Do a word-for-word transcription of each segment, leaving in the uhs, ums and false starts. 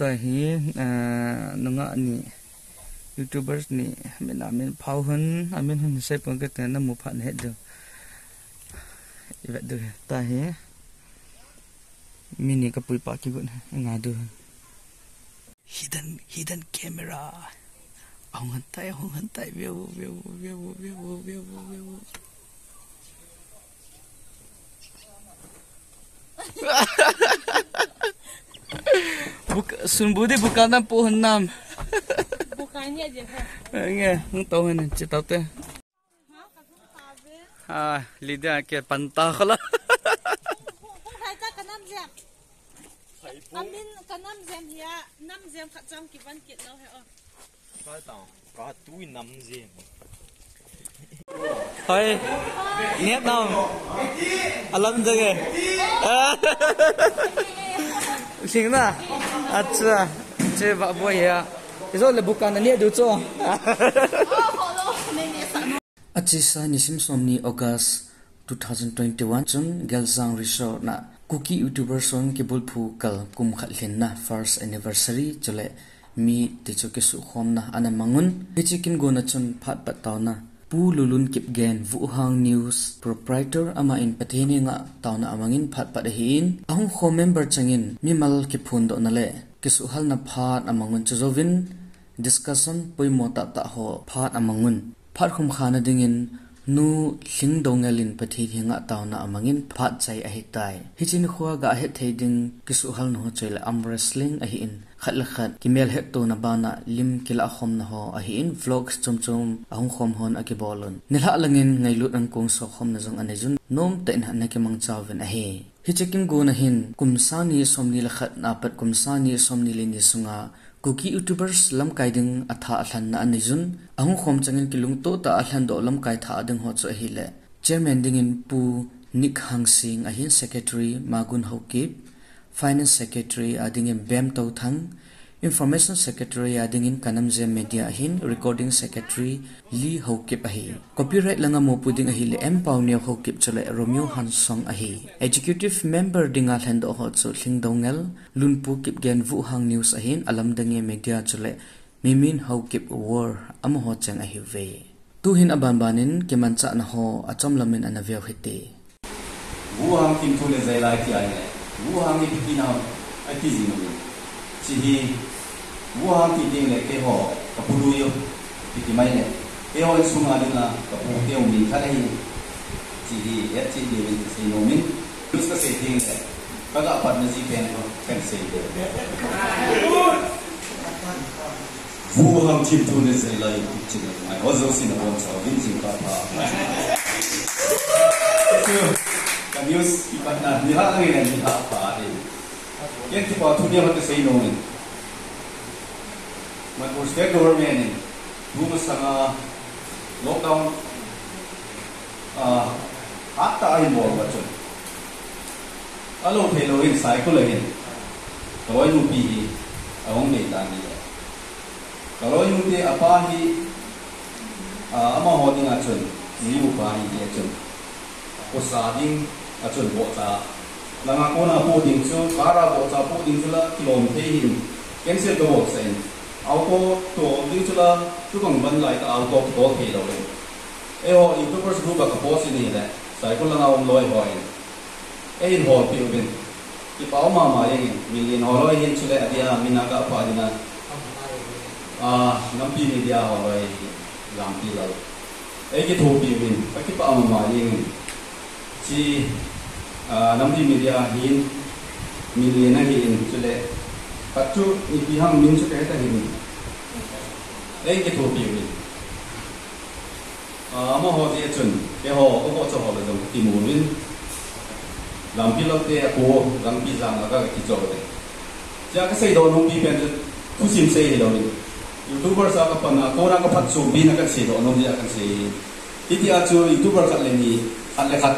Hi, ah, nungah ni, YouTubers ni, min amin phau hun, amin hun sei pon kate namu phat nahet diu. Ivet diu hi, tahi. Mi ni kapui pa kigon, nga diu. Hidden, hidden camera. Ahung hen tai, ahung hen tai, veu, veu, veu. Buk-, sun budi bukan nam pohon nam. Bukan ni aja ha. Nge, hung tau hen, che tau te. Ha, Lydia ke panta khala. Hung hai ta kanam jam. Amin kanam jam hia, nam jam khat jam kiban kit lo he o. Ka tui nam jam. Hai. Niat nam. Alam jage. Sing na. Acha. Che ba boy ya. Ijo le bukan ni du cho. Achesa nisim somni August two thousand twenty-one chun Geljang Resort na Kuki YouTuber song kibulphu kal kum khat lhinna first anniversary chule mi tichu kisukhomna ana mangun. Hiche kin gona chun phat pat taona Pu Lulun Kipgen Vuhang News proprietor ama in Pathen henga taona amangin phat pat ahin, ahung khom member changin mimal kiphondohna le kisuhalna phat amangun chujouvin discussion poimo tahtah ho phat amangun. Phat khum khana dingin Nu Lhingdongel in Pathen henga taona amangin phat chai ahitai. Hiche nikho ga het thei ding kisuhalna ho chule arm wrestling ahin, khat le khat kimel hettona bana lim kilah khomna ho ahin, vlogs chom chom ahung khom hon akibolun. Nilhah langin ngailut ankong sokhomna jong aneijun, nomtah in ana kimangchauvin ahi. Hiche kin gona hin kum sangni somni le khat na pat kum sangni somni le ni sunga Kuki YouTubers lamkai ding atha alhanna aneijun, ahung khom changin kilungto tah a alhandoh lamkai thah ding ho chu ahile, Chairman dingin Pu Nick Hangsing ahin, Secretary Magun Haokip, Finance Secretary a dingin Bem Touthang, Information Secretary a dingin Kanamjem Media ahin, Recording Secretary Lee Haokip ahi. Copyright langa mopo ding ahile M Paoneo Haokip chule Romeo Hansong ahi. Executive Member dinga lhendoh ho chu Lhingdongel, Lunpu Kipgen Vuhang News ahin, Alamdange Media chule Mimin Haokip World amaho cheng ahiuve. Tuhin abanbanin kimanchahna ho achomlamin ana veu hite. Vuhang Thimthu le Jailai ti ahile, Vuhang ipi tina, ati jing uve. Hiche hi, Vuhang ti ding le keiho, kapu lui u, ipi ti mai le, keiho insunga dinga, kapu teu min khat ahi. Hiche hi, hetchet diuvin kasei nomin. News kasei ding le, kaga patna ji pen ho, kasei diu. Vuhang Thimthu le Jailai YouTube channel ngai ho jousen abonchauvin jingkah pha. Ka news kipatna nilhah langin nilhah pha e. Ken kipa thu ni ho kasei nomin. Manipur State Government in tu masanga lockdown, ah, hattah a ahin bol uva chun, alou theilou hin Saikul a hin kaloinupi hi ahung nei tan ahi. Kaloinu te apa hi, ah, amaho dinga chun, mi upa hi ti a chun, khosa ding a chun bohcha langa kona po ding chu, car a bohcha po ding chu la kilom thei hin, cancel kabol sah in, auto tol ding chu la, tubang ban lai tah auto tol theilou in. Eiho YouTubers group a ka post in ahile, Saikul langa um loi ho in eihin holpeh uvin, kipah mama jengin, million ho loi hin chule adia min aga pha dinga, ah, Nampi Media ho loi, Lampi Lal, eikithopi uvin, kakipah mama jengin. Hiche, ah, Nampi Media hin million ahin, chule khat chu ipi ham min chu kahe tahih in, eikithopi uvin. Ah, amaho jeh chun, keiho, ka kocha ho le jong kimu uvin, Lampi Lal te apu, Lampi Jang la ka kichoi uve. Hichea kaseidoh nompi pen chu, thusim sei hilouvin, YouTubers a kapanna kona kaphatchompi na kaseidoh nom jeh a kasei. Hitia chu YouTuber khat le ni, khat le khat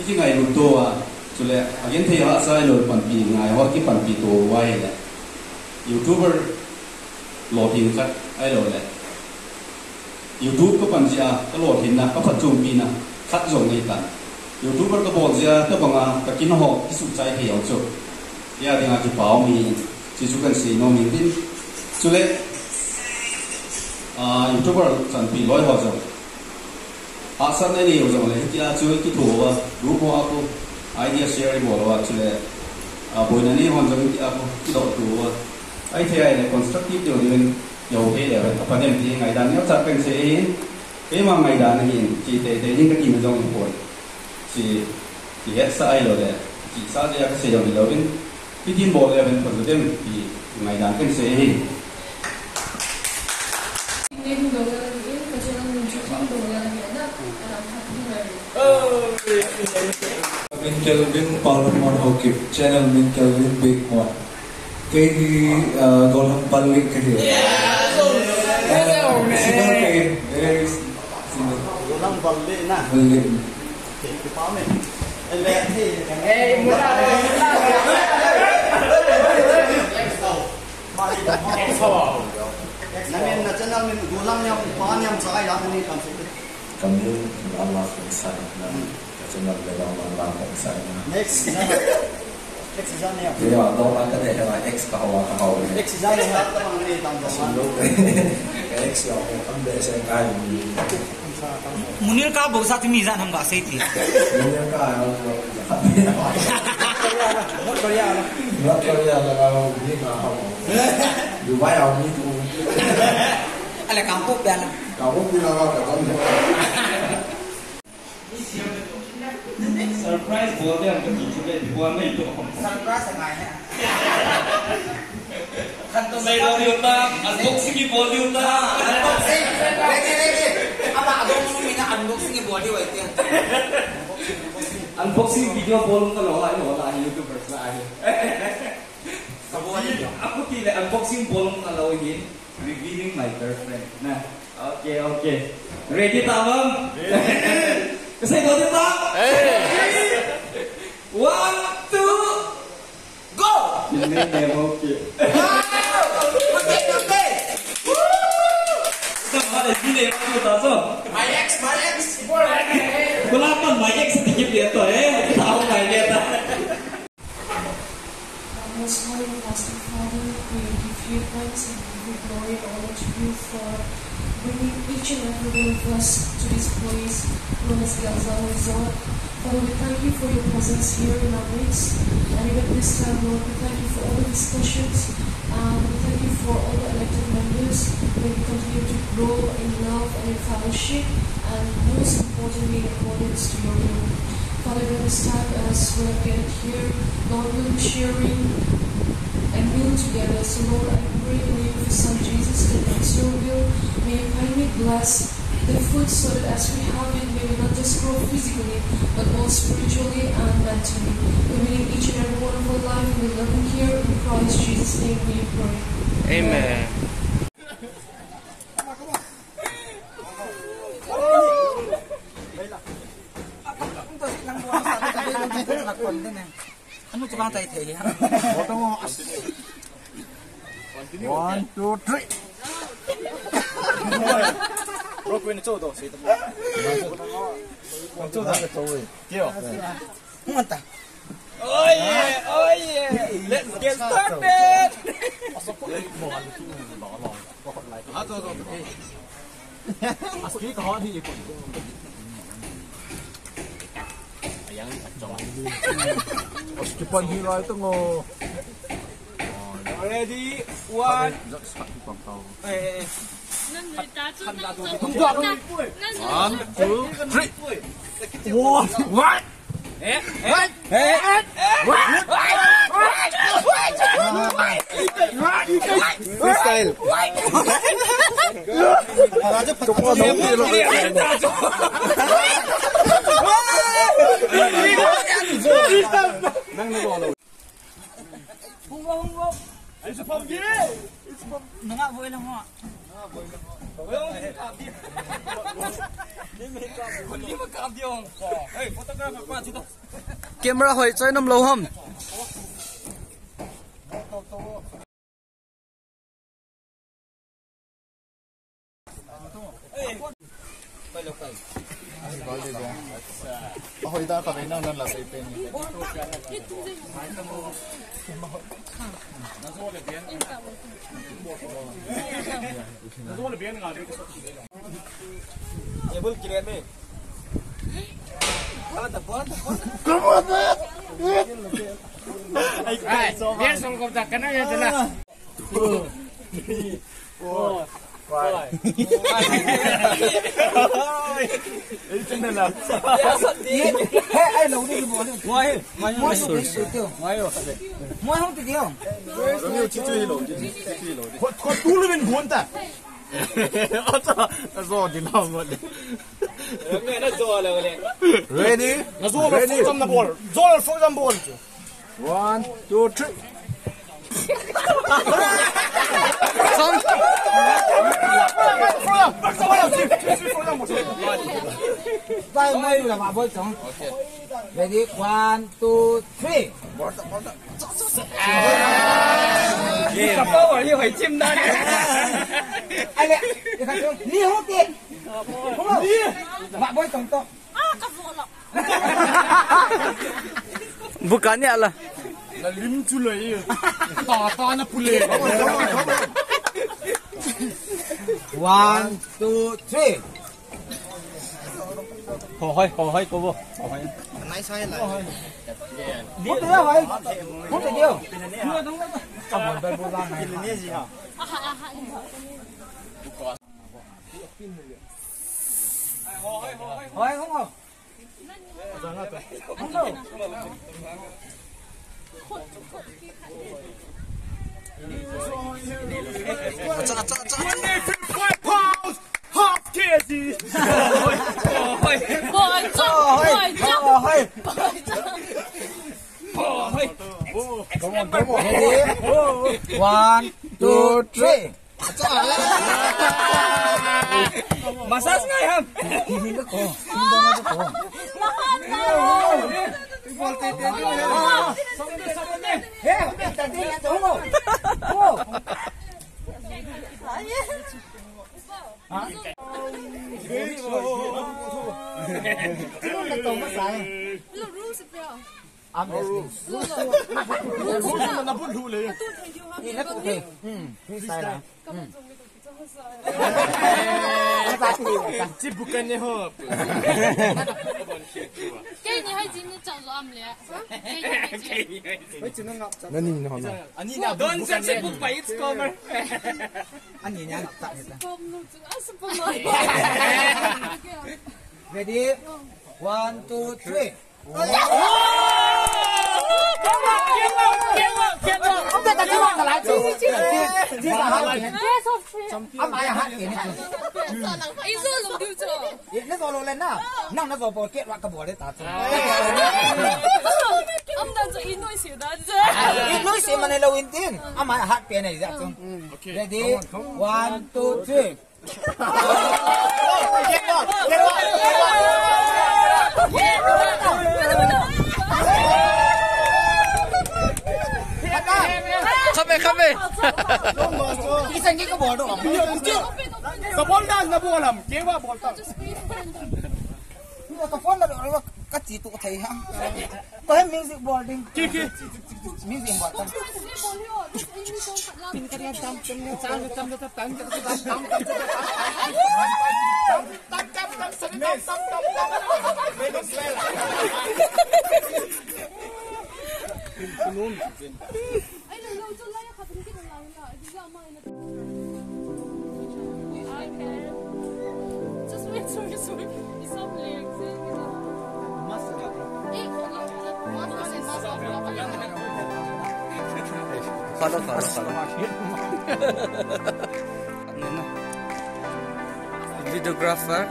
ikingailut to a, chule agenthei hahsa ahilou le panpi ngai ho kipanpi to uva ahile, YouTuber lolhing khat ahilouleh YouTube kapan jeh a kalolhinna, kaphatchompina khat jong neitan. YouTuber kabol jeh a tobanga kakin ho kisuhchai thei jong chu, kei a dinga kipa um ahi. Chu kan sei nom in tin. Chule, ah, YouTuber chanpi loi ho jong. Hahsatna nei u jong le, hitia chu kitho uva, group ho a khu, idea share ibol uva, chule, ah, boina nei hon jong hitia khu, kidoh to uva. Ahithei a le constructive deu deu in, kiho thei le, apa dem ti ngaidan neocha kan sei in, keima ngaidan ahin, chi teitei ding kati ma jong in poi. Chi, chi hetsah ahilou le, chi sa jeh a kasei jong hilou in, Hitin bol le ven pha dem ti ngaidan kan sei hi. Min Kelvin Palamon Haokip, channel min Kelvin Big Mon. Kei hi, uh, Gollhang Pallih kahi. Uh, singer kei, very singer. Gollhang Pallih na. Pallih. Namin na channel min Gollhang niam, pa niam sa ai la ni kan se. Kami Allah kong sa na. Ka channel le Allah kong sa na. Next. Ex jane ya. Yo, no, man ka de, ex ka hawa, ka hawa. Ex jane ya, ta mang ni tam jong man. Ex yo, kam de se kai. Munir ka bo sa ti mi jan ham ga sei ti. Munir ka, no, no. North Korea, no. North Korea la ka ni ka hawa. Dubai a ni tu. Ale kam ko pya la. Kam ko pya la ka tam. Surprise bol ding kati chu le, bol mai to. Surprise ngai he. Khan to sai lo diu ta, unboxing bol diu ta. Unboxing. Ready, ready. Ama adong sung mina unboxing bol diu ai te. Unboxing video bol ka lo ai lo la YouTubers la ai. Ka bol diu. Aku ti le unboxing bol ka lo hi. Revealing my girlfriend. Na. Okay, okay. Ready ta bang? Ready. Kasei bol ta? Hey. One, two, go! Hindi, hindi, okay. Wow! Okay, okay. Woo! Ito, mga hindi, hindi, okay, taso. My ex, my ex. Wala pa, my ex, hindi kita eh. Tao, my ex. Most Holy and Lasting Father, we give you thanks and give you glory and honor to you for bringing each and every one of us to this place known as Gangzang Resort. Father, we thank you for your presence here in our midst. And even this time, Lord, we thank you for all the discussions. Um, we thank you for all the elected members. May we continue to grow in love and in fellowship, and most importantly, in accordance to your will. Father, let us stand as we have gathered here. Lord, we'll be sharing a meal together. So, Lord, I pray in the name of your Son Jesus that it's your will. May you kindly bless the food so that as we have it, may we not just grow physically, but also spiritually and mentally. Committing each and every one of our life, we love and care in Christ Jesus' name we pray. Amen. Ano tu bang tai thei? One, two, three. Bro, kau ni coba tu, sini. Coba tu. Kau ni coba tu. Kio. Mantap. Oh yeah, oh yeah. Let's get started. Aski ka hot hi ko. Ayan, atong. Aski pan hi lai to ngo. Ready, one. Eh, eh, eh. One, two, three. What? What? Eh, eh, eh, eh. Freestyle. Nang na ko. Hung go, hung go. Nunga boy lang ho. Boy lang ho. Hindi magka-view. Hey, photographer pa dito. Camera hoi, choi nam lo ham. Ahoida ka ve nang nan la pe pe ni. Table clear me. Come on, man. Ai, ai, so bien, son corta, kana ya jala. Two, three, four, five. Ei, chen na la. Hey, ai, lo ni bol. Moi, moi, moi, sorry, sorry. Moi, ho te dio. Moi, ho te dio. Moi, chi, chi, lo, chi, chi, lo. Ko, ko tu le ben bon ta. Ata, zo di na mo le. Ready? Ready? Zo le fo jam na bol. Zo le fo jam bol. One, two, three. Ready? One, two, three. Bukan ni ala. Na lim chu lei. Ta ta na pule. One, two, three. Ho hoi, ho hoi, ko bo. Ho hoi. Nai sai la. Ho te ya hoi. Ho te dio. Ka bon bel bo la nai. Hoi, ho, ho. Five pounds, half K G. Boy, boy, boy, boy. Come on, come on. Ready? One, two, three. Massage ngai ham. Hing ka ko. Hing dong ka ko. He, ta ti na to. Ko. Ha? Hello, rules, bro. Am rules. Rules na, na bun lu le. Ni na tu ke. Hmm. Freestyle. Chi bukan ne ho. Kei ni hai jin ni chang zo am le. Kei ni hai jin. Na ni na ho na. Ani na don se se bu pa it's cover. Ani na na ta ni ta. Ready? One, two, three. Ready? One, two, three. Khabe, khabe. Isan ki ka bol do. Ka bol da na bol ham. Ke wa bol ta. Ka phone na do ka chi tu thei ha. Ko music bol ding. Ki, ki. Music bol ding. Follow, follow, follow. Videographer.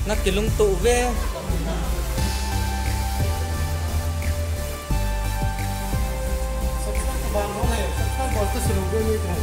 Na kilungto ve. Subscribe ka ban ho le, subscribe bol ka silo ve ni ka.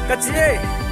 Ka chi e.